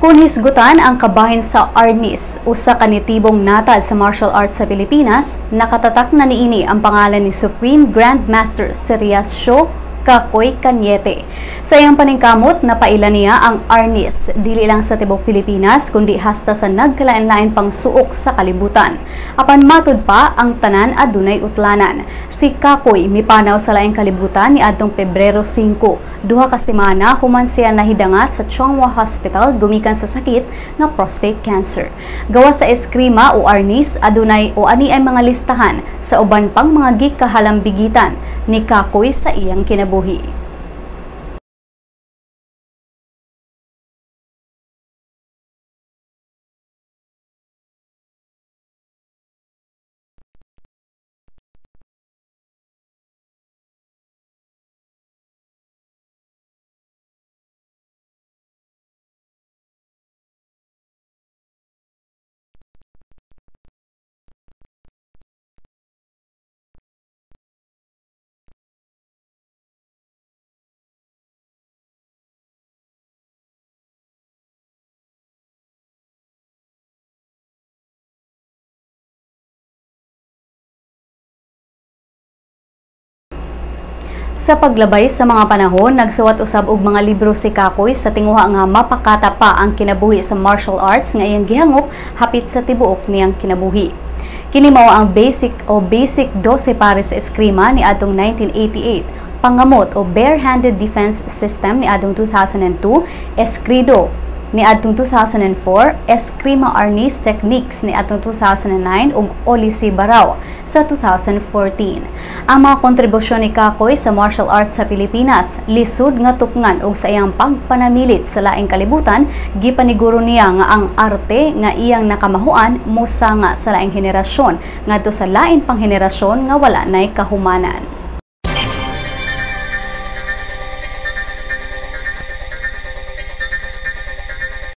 Kung hisgutan ang kabahin sa Arnis, usa ka nitibong natad sa martial arts sa Pilipinas, nakatatak na niini ang pangalan ni Supreme Grandmaster Ciriacio Cacoy Cañete. Sa iyang paningkamot, napaila niya ang Arnis, dili lang sa tibuok Pilipinas, kundi hasta sa nagkalain-lain pang suok sa kalibutan. Apan matud pa, ang tanan adunay utlanan. Si Cacoy mipanaw sa laing kalibutan ni adtong Pebrero 5, 2 ka semana human siya nahidangat sa Chong Hua Hospital gumikan sa sakit nga prostate cancer. Gawas sa eskrima o Arnis, adunay o ani ay mga listahan sa uban pang mga gikahalambigitan ni Cacoy sa iyang kinabuhi. Sa paglabay sa mga panahon, nagsuwat usab og mga libro si Cacoy sa tinguha nga mapakata pa ang kinabuhi sa martial arts nga iyang gihangop hapit sa tibuok niyang kinabuhi. Kini mao ang Basic o Basic 12 Pares sa Eskrima ni adtong 1988, Pangamot o Bare-Handed Defense System ni adtong 2002, Eskrido ni adtong 2004, Eskrima Arnis Techniques ni adtong 2009 ug Olisi Baraw sa 2014. Ang mga kontribusyon ni Cacoy sa martial arts sa Pilipinas, lisod nga tupngan, ug sa iyang pagpanamilit sa laing kalibutan, gipaniguro niya nga ang arte nga iyang nakamahuan mosanga sa laing henerasyon ngadto sa lain pang henerasyon nga wala nay kahumanan.